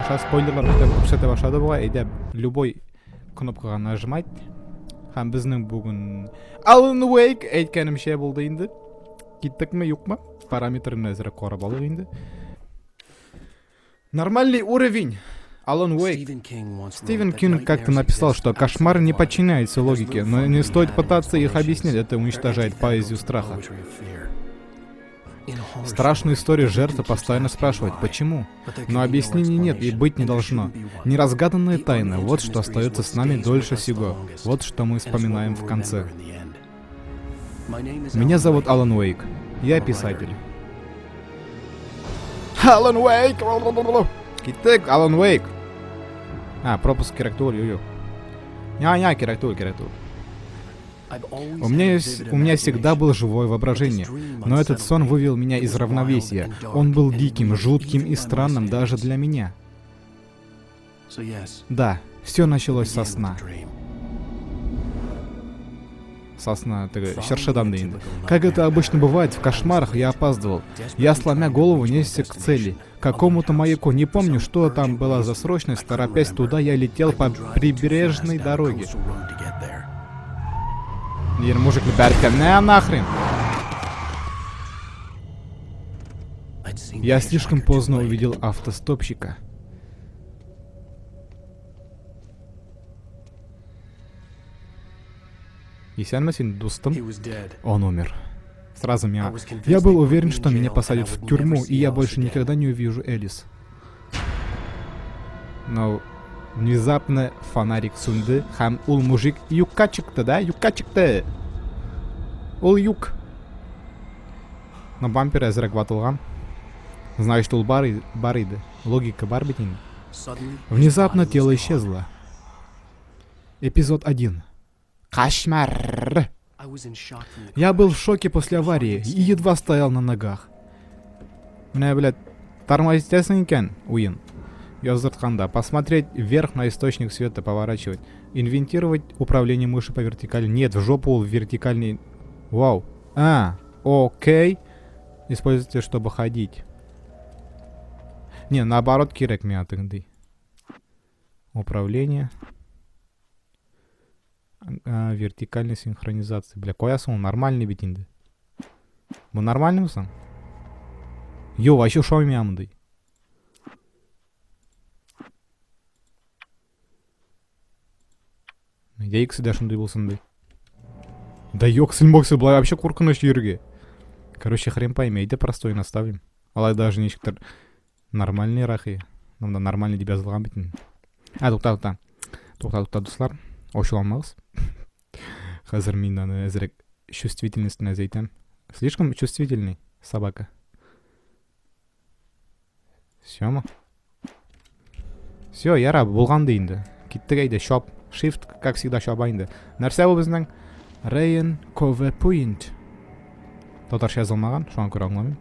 Сейчас спойлерлар күрсәтә башлады бугай. Әйдә, любой кнопкага нажимать. Һәм безнең бүген Alan Wake әйткәнемчә булды инде. Киттекме, юкмы? Параметрын әзрәк карап алыйк инде. Нормальный уровень. Алан Уэйк. Стивен Кинг как-то написал, что кошмары не подчиняются логике, но не стоит пытаться их объяснить, это уничтожает поэзию страха. Страшную историю жертвы постоянно спрашивают, почему? Но объяснений нет и быть не должно. Неразгаданная тайна, вот что остается с нами дольше всего, вот что мы вспоминаем в конце. Меня зовут Алан Уэйк, я писатель. Алан Уэйк! Киттек, Алан Уэйк! А, пропуск кирәк түгел, юк, юк. Не, не, кирәк түгел, кирәк түгел. У меня всегда было живое воображение, но этот сон вывел меня из равновесия. Он был диким, жутким и странным даже для меня. Да, все началось со сна. Сосна, теге, чыршыдан да инде. Как это обычно бывает, в кошмарах я опаздывал. Я, сломя голову, несся к цели. К какому-то маяку. Не помню, что там была за срочность, торопясь туда, я летел по прибрежной дороге. Ер мужик бәркә, на нахрен! Я слишком поздно увидел автостопщика. Исәнме син, дустым? Он умер. Сразу меня. Я был уверен, что меня посадят в тюрьму, и я больше никогда не увижу Элис. Но внезапно фонарик сүнде, һәм ул мужик юкка чыкты, да? Юкка чыкты. Ул юк. Но бампер әзрәк ватылган. Значит, ул бар, бар иде. Логика бар бит инде. Внезапно тело исчезло. Эпизод 1. Кошмар! Я был в шоке после аварии и едва стоял на ногах. Менә, блядь, тормозить итәсең икән, уен. Яздыртканда. Посмотреть вверх на источник света, поворачивать. Инвентировать управление мыши по вертикали. Нет, в жопу вертикальный... Вау. А, окей. Используйте, чтобы ходить. Не, наоборот, кирәк миңа тегендәй. Управление. А, вертикальная синхронизация. Бля, куясың ул нормальный бит инде. Бу нормальныймы соң? Йо, вообще ошамый миңа мондый. Нигә икесе дә шундый булсын ди. Да ёксель-моксель, болай вообще куркыныч йөрергә. Короче, хрен пойми, әйдә простой наставим. Алай даже ничектер нормальный рахи. Монда нормальный дип язылган бит инде. А, тукта, тукта. Тукта, тукта, дуслар. Ачуланмагыз. Хәзер мин аны әзрәк чувствительностен әзәйтәм. Слишком чувствительный собака. Всё Все, яра, булган ди инде. Киттек әйдә, чап. Shift, как всегда, чаба инде. Нәрсә бу безнең? Rain Cove Point. Татарча язылмаган, шуңа күрә аңламыйм.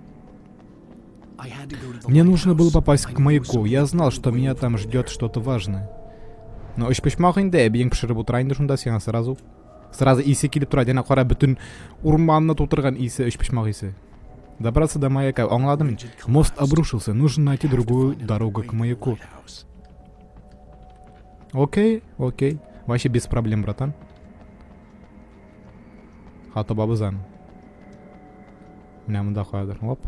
Мне нужно было попасть к маяку. Я знал, что меня там ждет что-то важное. Но өчпочмак инде, әбиең пешереп утыра инде шунда сиңа сразу. Сразу исе килеп тора, әнә кара бөтен урманны тутырган исе, өчпочмак исе. Добраться до маяка, аңладым. Мост обрушился, нужно найти другую дорогу к маяку. Окей, окей. Вообще без проблем, братан. Хата бабызан. Менә монда каядыр. Оп.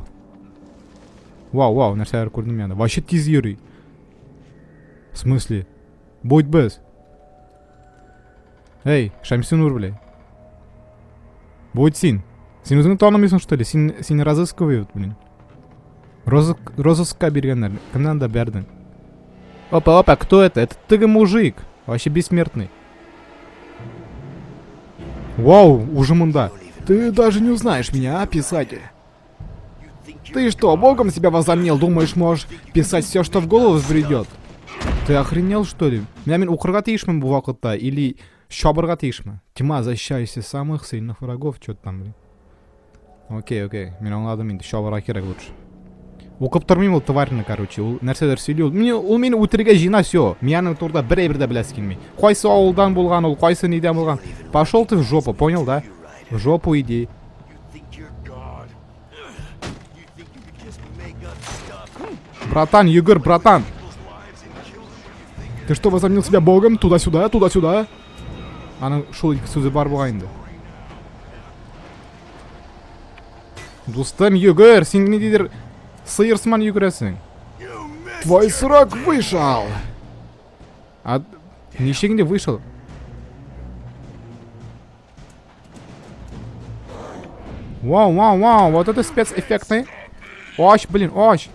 Вау, вау, нәрсәләр күрдем янда. Вообще тиз йөри. В смысле? Будь без. Эй, Шәмсинур, бля. Будь син. Син үзеңне танымыйсың, что ли? Син, сине разыскивают, блин. Розыск, розыскка биргәннәр. Кемнән дә бәрдең? Опа, опа, кто это? Это теге мужик. Вообще бессмертный. Вау, уже монда. Ты даже не узнаешь меня, а, писатель? Ты что, богом себя возомнил? Думаешь, можешь писать все, что в голову взбредет? Ты охренел, что ли? Менә мин укырга тиешмен бу вакытта или чабырга тиешме? Тьма, защищайся самых сильных врагов, что там, блин. Окей, окей, мин аңладым инде, чабырга кирәк лучше. Укып тормыйм ул тварьны, короче, ул нәрсәләр сөйли, ул мине, ул мине үтерергә җыена, все. Мин аның турында бер әйбер дә беләсе килми. Кайсы авылдан булган ул, кайсы нидән булган. Пошел ты в жопу, понял, да? В жопу иди. Братан, йөгер, братан. Ты что, возомнил себя богом? Туда-сюда, туда-сюда. Аның шул ике сүзе бар бугай инде. Дустым, йөгер, син ниндидер сыер сыман йөгерәсең. Твой срок вышел. А ничек инде вышел? Вау, вау, вау, вот это спецэффекты. Ощ, блин, ощ.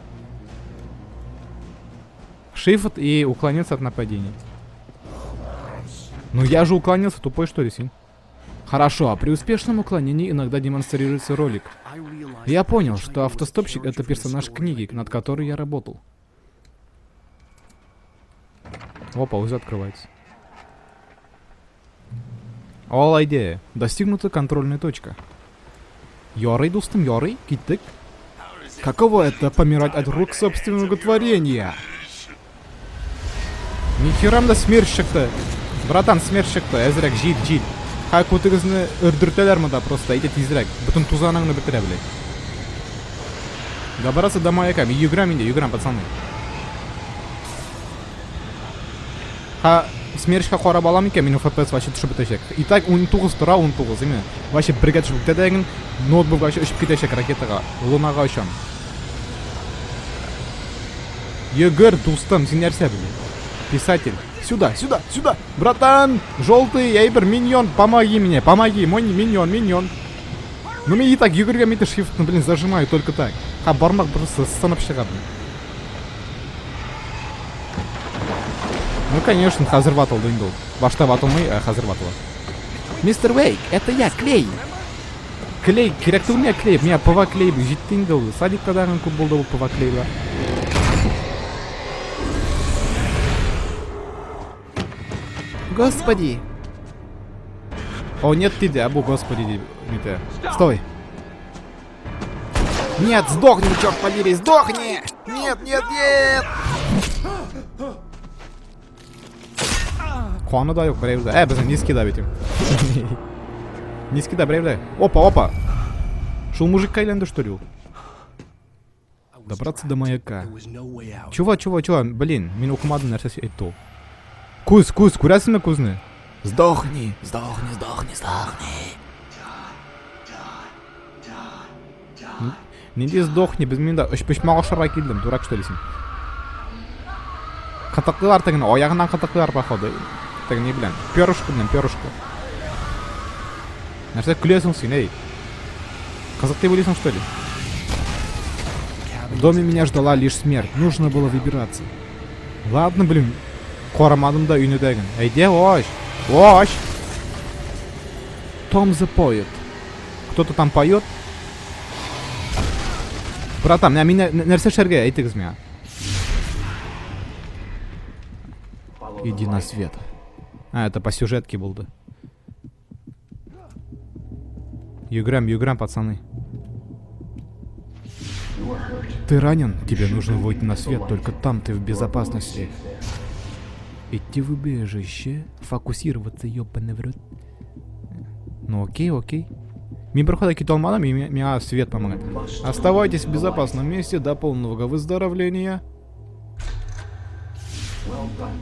Shift и уклониться от нападений. Ну я же уклонился, тупой что ли, син? Хорошо, а при успешном уклонении иногда демонстрируется ролик. Я понял, что автостопщик это персонаж книги, над которой я работал. Опа, уже открывается. All идея. Достигнута контрольная точка. Ярый, дустым, ярый, киттек. Каково это помирать от рук собственного творения? Нихера да смерч чыкты. Братан, смерч чыкты. Әзрәк җил, җил. Хай күтегезне өрдертәләр монда просто. Әйтә тизрәк. Бөтен тузаныңны бетерә, блядь. Добраться до маяка. Мин йөгерәм инде, йөгерәм, пацаны. Ха, смерчка карап алам икән, минем FPS вообще төшеп бетәчәк. И так 19 тора, 19, именно. Вообще бергә төшеп китә дә, ноутбук вообще очып китәчәк ракетага. Лунага очам. Егор, дустым, син нәрсә блин? Писатель. Сюда, сюда, сюда. Братан, желтый, әйбер, миньон, помоги мне, помоги, мой миньон, миньон. Ну мин и так йөгергән бит шрифтны, блин, зажимаю только так. Ха, бармак просто сынып чыга, блин. Ну, конечно, хәзер ватылды инде ул. Башта ватылмый, ә хәзер ватыла. Мистер Вейк, это я, Клей. Клей, кирәк түгел миңа клей, миңа ПВА клей җитте инде ул. Садикта да күп булды ул ПВА клейлар. Господи! О, нет, ты, а бу, господи, не те. Стой! Нет, сдохни, черт побери, сдохни! Нет, нет, нет! Каны да юк, берәү дә. Ә, безнең низкий да бит. Низкий да берәү дә. Опа, опа. Шул мужикка әйләнде, что ли ул? Добраться до маяка. Чего, чего, чего? Блин, мин укымадым нәрсә әйтте ул. Күз, күз, күрәсеңме күзне? Сдохни, сдохни, сдохни, сдохни. Нинди сдохни, без мин дә өчпочмак ашарга килдем, дурак что ли син? Кытыклыйлар тегене, аягыннан кытыклыйлар походу. Теге ни белән? Перышко белән, перышко. Нәрсә көләсең син, эй? Кызык дип уйлыйсың, что ли? В доме меня ждала лишь смерть. Нужно было выбираться. Ладно, блин. Карамадым да өйне тәген. Әйдә, аш. Аш. Том the Poet. Кто-то там поет. Братан, менә мин нәрсә эшләргә әйтегез миңа. Иди на свет. А, это по сюжетке булды. Йөгерәм, йөгерәм, пацаны. Ты ранен, тебе нужно выйти на свет, только там ты в безопасности. Идти в убежище, фокусироваться, ёбаный в рот. Ну окей, окей. Мин бер кая китә алмадым, миңа свет помогает. Оставайтесь в безопасном месте до полного выздоровления.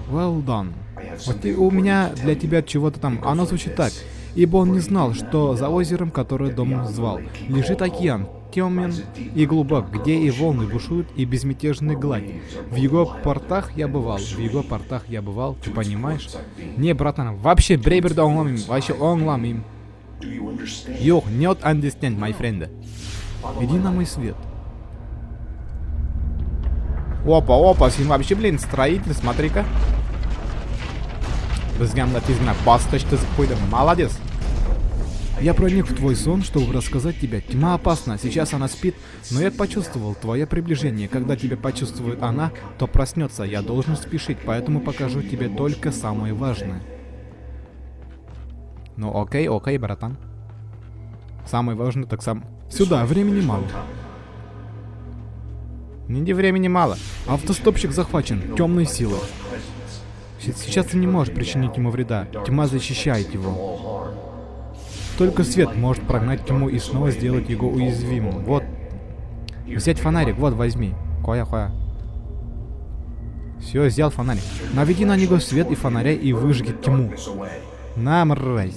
Well done. Вот и у меня для тебя чего-то там. Оно звучит так. Ибо он не знал, что за озером, которое дом звал, лежит океан, темен и глубок, где и волны бушуют, и безмятежная гладь. В его портах я бывал, в его портах я бывал, ты понимаешь? Не, братан, вообще бер дә аңламыйм, вообще аңламыйм. Юк, not understand, my friend. Иди на мой свет. Опа, опа, син вообще, блин, строитель, смотри-ка. Безгә монда тиз генә баскыч төзеп куйды. Молодец. Я проник в твой сон, чтобы рассказать тебе. Тьма опасна, сейчас она спит, но я почувствовал твое приближение. Когда тебя почувствует она, то проснется. Я должен спешить, поэтому покажу тебе только самое важное. Ну окей, окей, братан. Самое важное, так сам... Сюда, времени мало. Нигде времени мало. Автостопщик захвачен темной силой. Сейчас ты не можешь причинить ему вреда. Тьма защищает его. Только свет может прогнать тьму и снова сделать его уязвимым. Вот. Взять фонарик, вот, возьми. Кая, кая. Все, взял фонарик. Наведи на него свет и фонаря и выжги тьму. На, мразь.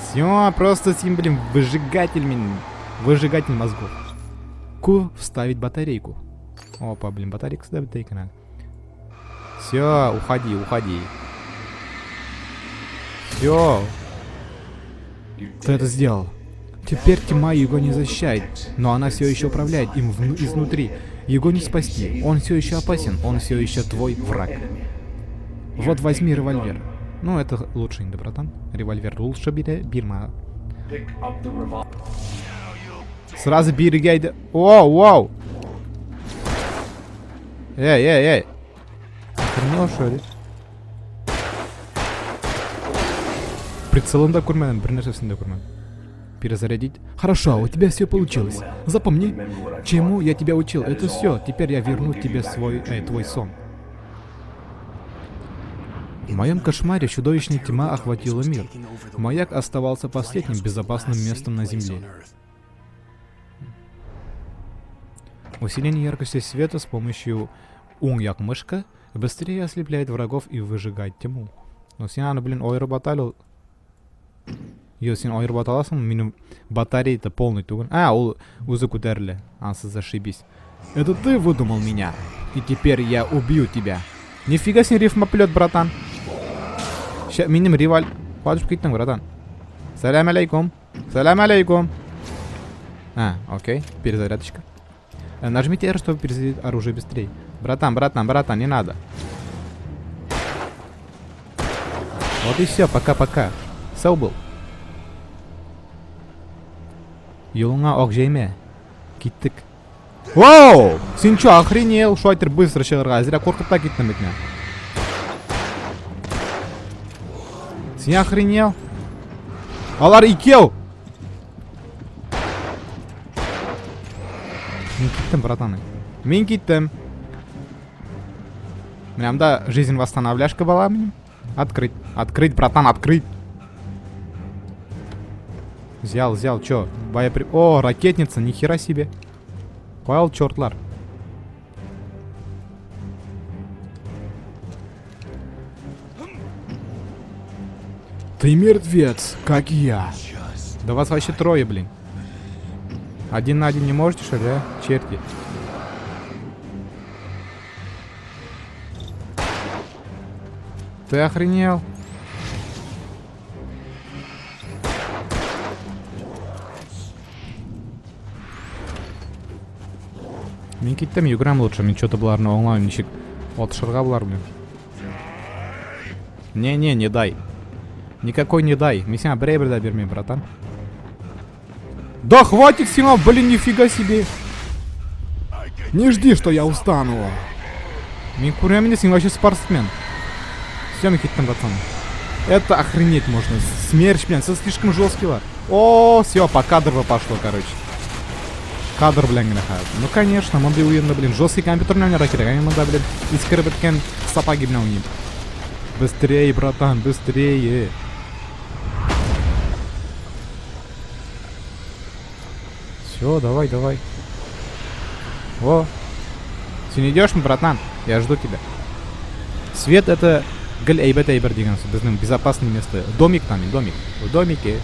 Все, просто с ним, блин, выжигатель, выжигатель мозгов. Ку вставить батарейку. Опа, блин, батарейку сюда, батарейка надо. Все, уходи, уходи. Все. Ты это сделал. Теперь тьма его не защищает, но она все еще управляет им изнутри. Его не спасти. Он все еще опасен, он все еще твой враг. Вот возьми револьвер. Ну, это лучше, да, братан. Револьвер лучше бери, бирма. Сразу бери, О, вау! Эй, эй, эй! Охренел, что ли? Прицелын да күрмәдем, бер нәрсәсен дә күрмәдем. Перезарядить. Хорошо, у тебя все получилось. Запомни, чему я тебя учил. Это все. Теперь я верну тебе твой сон. В моем кошмаре чудовищная тьма охватила мир. Маяк оставался последним безопасным местом на Земле. Усиление яркости света с помощью уң як мышка быстрее ослепляет врагов и выжигает тьму. Но син аны, блин, аерып ата әле ул. Йо, син аерып ата аласыңмы? Минем батарея-то полный түгел. А, ул үзе күтәрелә. Ансы зашибись. Это ты выдумал меня. И теперь я убью тебя. Нифига себе рифмоплет, братан. Ща, минем револь... Кая төшеп киттең, братан? Сәлам алейкум. Сәлам алейкум. А, окей. Перезарядочка. Нажмите R, чтобы перезарядить оружие быстрее. Братан, братан, братан, не надо. Вот и все, пока-пока. Сау бул. Юлыңа ак җәймә. Киттек. Вау! Син чё, охренел? Шулай итеп быстро чыгарга. Зря куркып та киттем бит мин. Син охренел? Алар икәү! Мин киттем, братаны. Мин киттем. Менә монда жизнь восстановляшка была минем. Открыть. Открыть, братан, открыть. Взял, взял, чё? О, ракетница, нихера себе. Кая ул чертлар? Ты мертвец, как я. Да вас вообще трое, блин. Один на один не можете, что ли, а? Черти. Ты охренел? Мин киттем, йөгерәм лучше. Мин что-то боларны аңламыйм, ничек атышырга болар белән. Не-не, не дай. Никакой не дай. Мин сиңа бер әйбер дә бирмим, братан. Да хватит сиңа, блин, нифига себе. Не жди, что я устану. Мин күрәм инде, син вообще спортсмен. Все, мин киттем, братан. Это охренеть можно. Смерч, блин, это слишком жесткий. О, все, по кадрово пошло, короче. Кадр белән генә хәзер. Ну, конечно, мондый уенда, блин, жесткий компьютер белән уйнарга кирәк. Ә мин монда, блин, искереп беткән сапоги белән уйныйм. Быстрее, братан, быстрее. Все, давай, давай. О, син идешь, братан? Я жду тебя. Свет это гел әйбәт әйбер дигән сүз. Безнең безопасный место. Домик там, домик. В домике.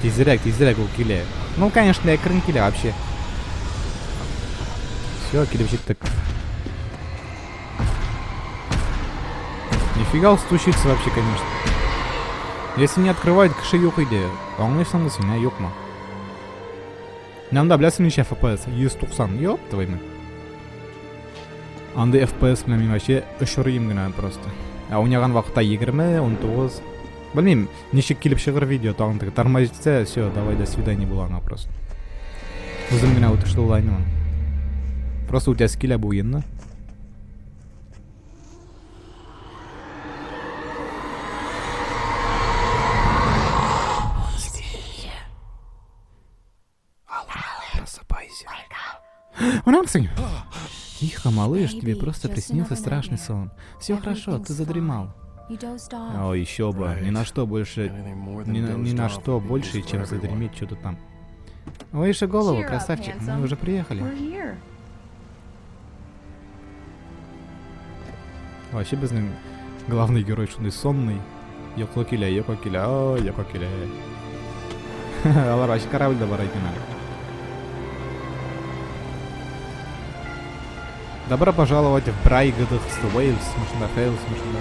Тизрәк, тизрәк ул килә. Ну, конечно, әкрен килә вообще. Все, килеп җиттек. Нифига ул стучится вообще, конечно. Если не открывает, кеше юк иде. Аңлыйсыңмы син, ә, юкмы? Менә монда беләсең ничә FPS? 190. Ёб твою мать. Андый FPS белән мин вообще очырыйм генә просто. Ә уйнаган вакытта 20, 19. Белмим, ничек килеп чыгыр видео, тагын теге тормозить итсә, все, давай, до свидания була аңа просто. Үзем генә үтешле була инде моны. Просто үтәсе килә бу уенны. Просыпайся. Унамсың. Тихо, малыш, тебе просто приснился страшный сон. Все хорошо, ты задремал. О, еще бы. Ни на что больше, ни на что больше, чем задреметь что-то там. Выше голову, красавчик, мы уже приехали. Вообще безнең главный герой шундый сонный. Йокы килә, йокы килә, ой, йокы килә. Алар вообще корабльдә бара икән әле. Добро пожаловать в Брайгадахс Уэйлс, машина Хейлс, машина.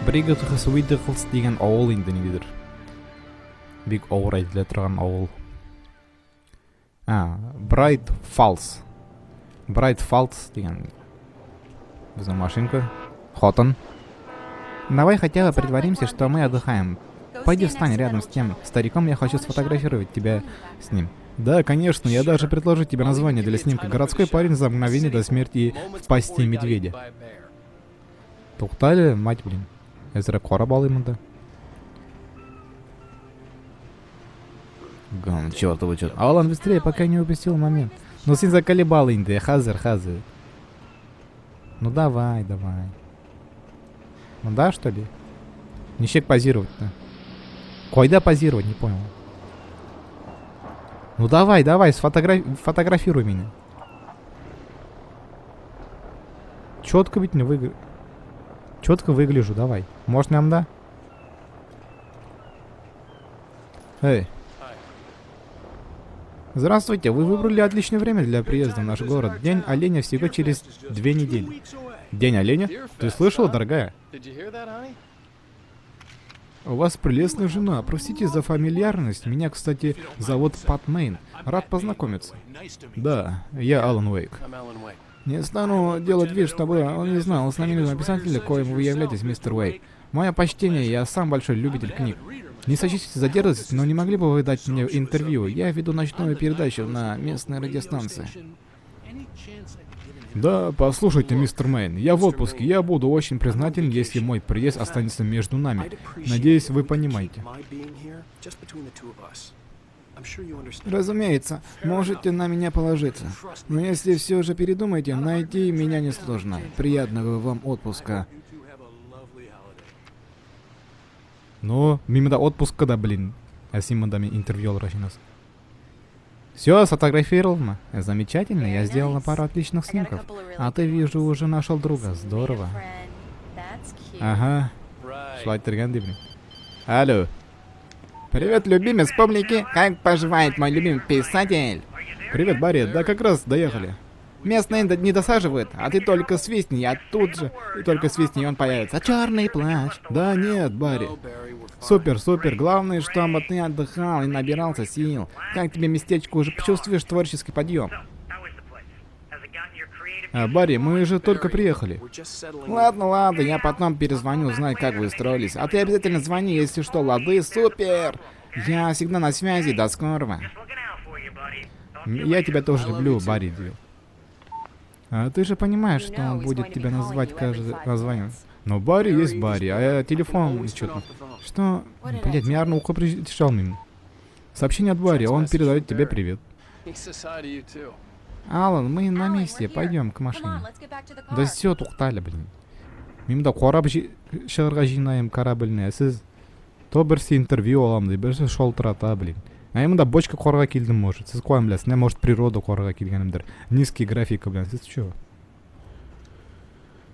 Бригадхс Уидхлс дигән авыл инде ниндидер. Бик авыр әйтелә торган авыл. А, Брайт Фалс. Брайт Фалс дигән безнең машинка. Хатын. Давай хотя бы притворимся, что мы отдыхаем. Пойди встань рядом с тем стариком, я хочу сфотографировать тебя с ним. Да, конечно, я даже предложу тебе название для снимка. Городской парень за мгновение до смерти в пасти медведя. Туктале, мать, блин. Әзрәк карап алыйм монда. Гон, чертову черт. Алан, быстрее, пока не упустил момент. Ну, син заколебал инде, хәзер, хәзер. Ну, давай, давай. Ну да, что ли? Ничек позировать-то? Кайда позировать, не понял. Ну давай, давай, фотографируй меня. Четко ведь не выгля... Четко выгляжу, давай. Может, нам да? Эй. Здравствуйте, вы выбрали отличное время для приезда в наш город. День оленя всего через 2 недели. День оленя? Ты слышала, дорогая? У вас прелестная жена. Простите за фамильярность. Меня, кстати, зовут Пат Мейн. Рад познакомиться. Да, я Алан Уэйк. Не стану делать вид, чтобы он не знал знаменитого писателя, коим вы являетесь, мистер Уэйк. Мое почтение, я сам большой любитель книг. Не сочтите за дерзость, но не могли бы вы дать мне интервью? Я веду ночную передачу на местной радиостанции. Да, послушайте, мистер Мейн, я в отпуске, я буду очень признателен, если мой приезд останется между нами. Надеюсь, вы понимаете. Разумеется, можете на меня положиться. Но если все же передумаете, найти меня несложно. Приятного вам отпуска. Ну, мин монда отпускада, блин. Ә син монда мин интервью алырга җыенасың. Все, сфотографировал? Замечательно, я сделала пару отличных снимков. А ты, вижу, уже нашел друга. Здорово. Ага. Шулай итергән ди, блин. Алло. Привет, любимец публики. Как поживает мой любимый писатель? Привет, Барри. Да как раз доехали. Местные не досаживают, а ты только свистни, я тут же. И только свистни, и он появится. Черный плащ. Да нет, Барри. Супер, супер. Главное, чтобы ты отдыхал и набирался сил. Как тебе местечко, уже чувствуешь творческий подъем? А, Барри, мы же только приехали. Ладно, ладно, я потом перезвоню, узнаю, как вы устроились. А ты обязательно звони, если что, лады, супер! Я всегда на связи, до скорого. Я тебя тоже люблю, Барри Дил. А ты же понимаешь, что он будет тебя называть каждый названием. Но Барри есть Барри, а я телефон что-то. Что? Блять, меня ухо пришел мимо. Сообщение от Барри, он передает тебе привет. Алан, мы на месте, пойдем к машине. Да все, туктале, блин. Мин монда карап чыгарга җыенам корабльне, сез то берсе интервью алам ди, берсе шалтырата, блин. Ә мин монда бочка карарга килдем, может. Сез каян беләсез, менә может природа карарга килгәнемдер. Низкий графика белән, сез чё?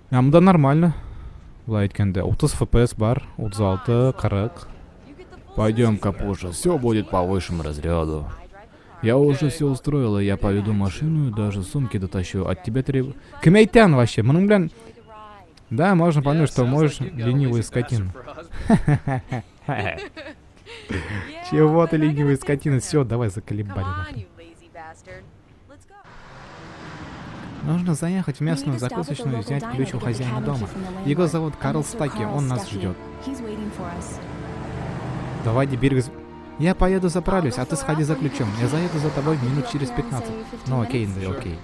Ә монда нормально. Болай әйткәндә, 30 FPS бар, 36, 40. Пойдем-ка позже, все будет по высшему разряду. Я уже все устроила, я поведу машину и даже сумки дотащу. От тебя требую... Кем әйтән вообще? Моның белән... Да, можно понять, что можешь, ленивый скотина. Чего ты, ленивый скотина? Все, давай заколебали нахрен. Нужно заехать в местную закусочную и взять ключ у хозяина дома. Его зовут Карл Стаки, он нас ждет. Давайте берег... Я поеду заправлюсь, а ты сходи за ключом. Я заеду за тобой минут через 15. Ну окей, да, окей.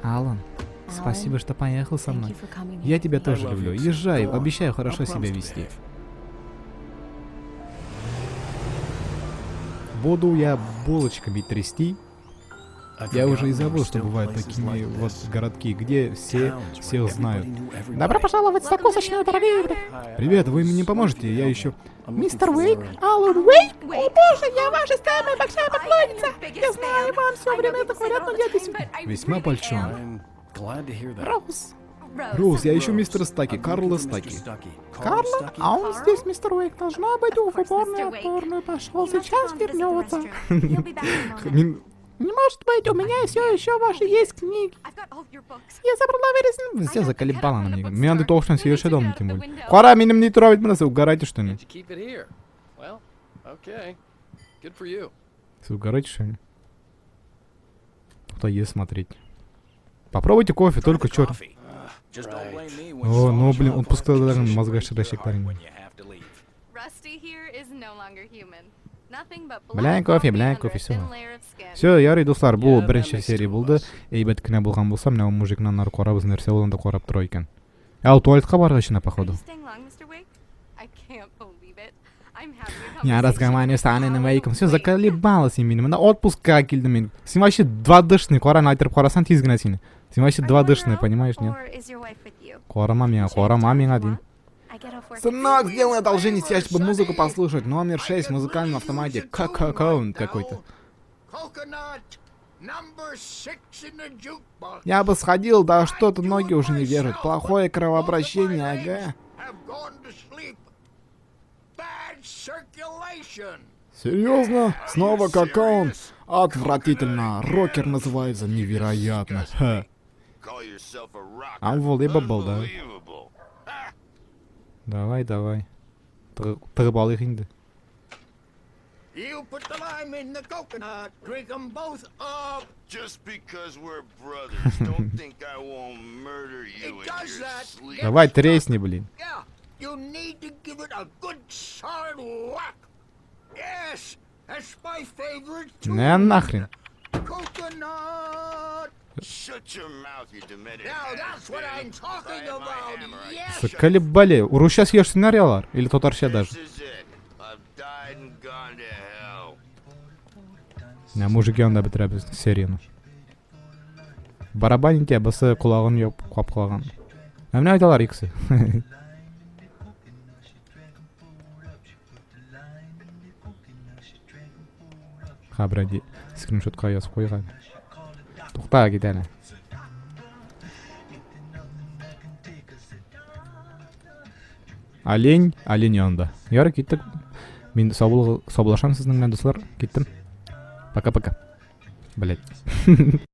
Алан, спасибо, что поехал со мной. Я тебя тоже люблю. Езжай, обещаю хорошо себя вести. Буду я булочками трясти. Я уже и забыл, что бывают такими вот городки, где все всех знают. Добро пожаловать в закусочную, дорогие! Привет, вы мне не поможете? Я еще... Мистер Уэйк? Алан Уэйк? О боже, я ваша самая большая поклонница! Я знаю, вам все время это говорят, но я действительно... Весьма польщен. Роуз. Роуз, я ищу мистера Стаки, Карла Стаки. Карла? А он здесь, мистер Уэйк, должна быть в уборную, уборную пошел, сейчас вернется. Не может быть, у меня все еще ваши есть книги. Я забрала вырезанные. Все заколебала на мне. Мне надо должен съешь дом, тем более. Кара, минем не травить менә, угораете что ли? Угораете что ли? Кто есть смотреть. Попробуйте кофе, только черт. О, ну блин, он пускай даже мозга ширащик. Бля, кофе, бля, кофе, все. Все, ярый, дуслар, бу беренче серия булды. Әйбәт кенә булган булса, менә ул мужикны аннары карабыз, нәрсә ул анда карап тора икән. Ә ул туалетка баргач кына, походу. Я разговариваю с Аланом Вейком. Все, заколебалась именно. Менә отпускка килдем мин. Син вообще двадышный, кара әйттереп карасаң тиз генә сине. Син вообще двадышный, понимаешь, нет? Карама миңа, карама миңа дим. Сынок, сделай одолжение, сейчас бы музыку послушать. Номер 6 в музыкальном автомате. Какаун какой-то. Я бы сходил, да что-то ноги уже не держат. Плохое кровообращение, ага. Серьезно? Снова какаун? Отвратительно. Рокер называется невероятно. Ха. Unbelievable, да. Давай, давай. Тыгып алыйк инде. You put the lime in the coconut, drink 'em both up. Just because we're brothers, don't think I won't murder you It in does your that. sleep. Давай тресни, блин. Yeah, you need to give it a good solid whack. Yes, that's my favorite tune. На нахрен. Coconut. Shut your mouth, you demented Now that's what has-been. I'm talking If I had my about. hammer, I'd Yes. Заколебали. Русча сөйләшсеннәр алар. Или татарча даже. This is it. I've died and gone to hell. Менә мужик янында бетерәбез серияне. Барабан итә, бусы колагын яп капкалаган. Ә менә әйтәләр икесе. Ха, бради, скриншотка язып куйган. Тукта, кит әле. Олень, олень янында. Ярый, киттек. Мин саубул, саубуллашам сезнең белән, дуслар. Киттем. Пока-пока. Блять.